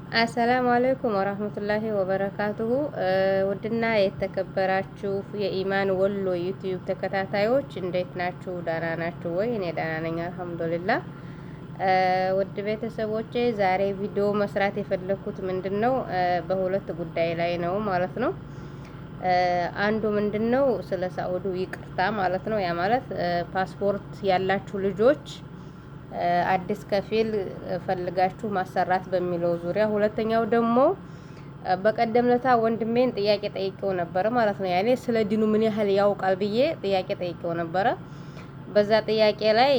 السلام عليكم ورحمة الله وبركاته። ውድና የተከበራችሁ የኢማን ወሎ ዩቲዩብ ተከታታዮች እንዴት ናችሁ? ደህና ናችሁ ወይ? እኔ ደህና ነኝ الحمد لله። ውድ ቤተሰቦቼ ዛሬ ቪዲዮ መስራት የፈለኩት ምንድን ነው በሁለት ጉዳይ ላይ ነው ማለት ነው። አንዱ ምንድን ነው ስለ ሳኡዱ ይቅርታ ማለት ነው። ያ ማለት ፓስፖርት ያላችሁ ልጆች አዲስ كفيل ፈልጋችሁ ማሰራት በሚለው ዙሪያ። ሁለተኛው ደግሞ በቀደም ለታ ወንድሜን ጥያቄ ጠይቄው ነበረ ማለት ነው። ያኔ ስለ ዲኑ ምን ያህል ያውቃል ብዬ ጥያቄ ጠይቄው ነበረ። በዛ ጥያቄ ላይ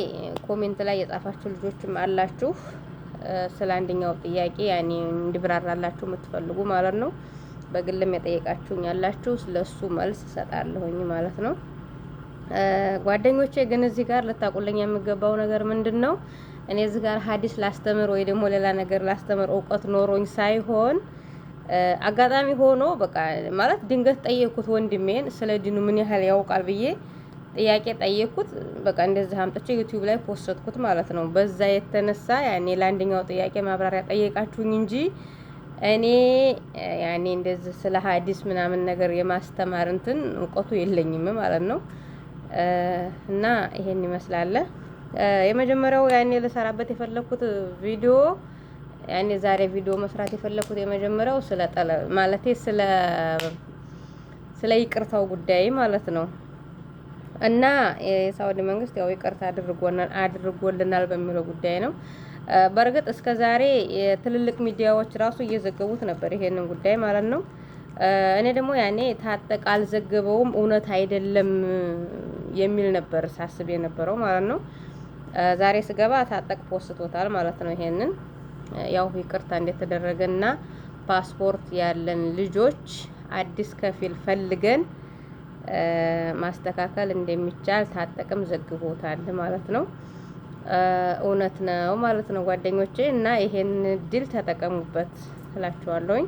comment ላይ የጻፋችሁ ልጆችም አላችሁ። ስለ አንደኛው ጥያቄ ያኔ እንዲብራራላችሁ የምትፈልጉ ማለት ነው። በግልም የጠየቃችሁኝ ያላችሁ ስለሱ መልስ እሰጣለሁኝ ማለት ነው። ጓደኞቼ ግን እዚህ ጋር ልታውቁልኝ የሚገባው ነገር ምንድን ነው? እኔ እዚህ ጋር ሀዲስ ላስተምር ወይ ደግሞ ሌላ ነገር ላስተምር እውቀት ኖሮኝ ሳይሆን አጋጣሚ ሆኖ በቃ ማለት ድንገት ጠየኩት ወንድሜን ስለ ዲኑ ምን ያህል ያውቃል ብዬ ጥያቄ ጠየኩት። በቃ እንደዚህ አምጥቼ ዩቲዩብ ላይ ፖስትኩት ማለት ነው። በዛ የተነሳ ያኔ ለአንደኛው ጥያቄ ማብራሪያ ጠየቃችሁኝ እንጂ እኔ ያኔ እንደዚህ ስለ ሀዲስ ምናምን ነገር የማስተማር እንትን እውቀቱ የለኝም ማለት ነው። እና ይሄን ይመስላል። የመጀመሪያው ያኔ ልሰራበት የፈለኩት ቪዲዮ ያኔ ዛሬ ቪዲዮ መስራት የፈለኩት የመጀመሪያው ስለ ጠለ ማለቴ ስለ ይቅርታው ጉዳይ ማለት ነው። እና የሳውዲ መንግስት ያው ይቅርታ አድርጎልናል በሚለው ጉዳይ ነው። በእርግጥ እስከ ዛሬ የትልልቅ ሚዲያዎች ራሱ እየዘገቡት ነበር ይሄንን ጉዳይ ማለት ነው። እኔ ደግሞ ያኔ ታጠቅ አልዘገበውም እውነት አይደለም የሚል ነበር ሳስብ የነበረው ማለት ነው። ዛሬ ስገባ ታጠቅ ፖስቶታል ማለት ነው። ይሄንን ያው ይቅርታ እንደተደረገና ፓስፖርት ያለን ልጆች አዲስ كفيل ፈልገን ማስተካከል እንደሚቻል ታጠቅም ዘግቦታል ማለት ነው። እውነት ነው ማለት ነው ጓደኞቼ፣ እና ይሄን እድል ተጠቀሙበት እላችኋለሁኝ።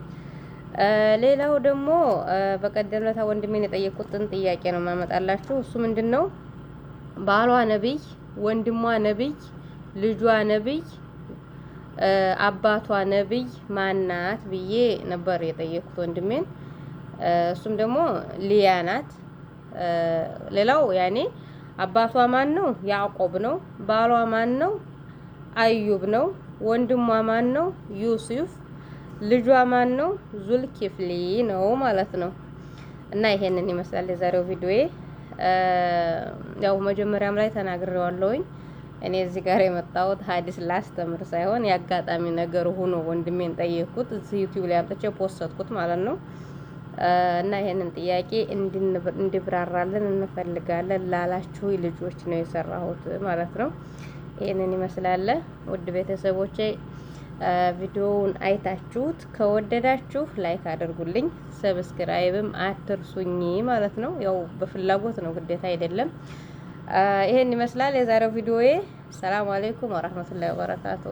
ሌላው ደግሞ በቀደም ለታ ወንድሜን የጠየቁትን ጥያቄ ነው ማመጣላችሁ። እሱ ምንድን ነው ባሏ ነብይ፣ ወንድሟ ነብይ፣ ልጇ ነብይ፣ አባቷ ነብይ ማናት ብዬ ነበር የጠየኩት ወንድሜን። እሱም ደግሞ ሊያ ናት። ሌላው ያኔ አባቷ ማን ነው? ያዕቆብ ነው። ባሏ ማን ነው? አዩብ ነው። ወንድሟ ማን ነው? ዩሱፍ። ልጇ ማን ነው? ዙልኪፍሊ ነው ማለት ነው። እና ይሄንን ይመስላል የዛሬው ቪዲዮዬ። ያው መጀመሪያም ላይ ተናግሬዋለሁኝ። እኔ እዚህ ጋር የመጣሁት ሀዲስ ላስተምር ሳይሆን የአጋጣሚ ነገር ሆኖ ወንድሜን ጠየቅኩት። እዚህ ዩቲዩብ ላይ አምጥቼ ፖስትኩት ማለት ነው። እና ይሄንን ጥያቄ እንዲብራራልን እንፈልጋለን ላላችሁ ልጆች ነው የሰራሁት ማለት ነው። ይሄንን ይመስላል ውድ ቤተሰቦቼ። ቪዲዮውን አይታችሁት ከወደዳችሁ like አድርጉልኝ፣ subscribe ም አትርሱኝ ማለት ነው። ያው በፍላጎት ነው ግዴታ አይደለም። ይሄን ይመስላል የዛሬው ቪዲዮዬ። ሰላም አለይኩም ወራህመቱላሂ ወበረካቱ።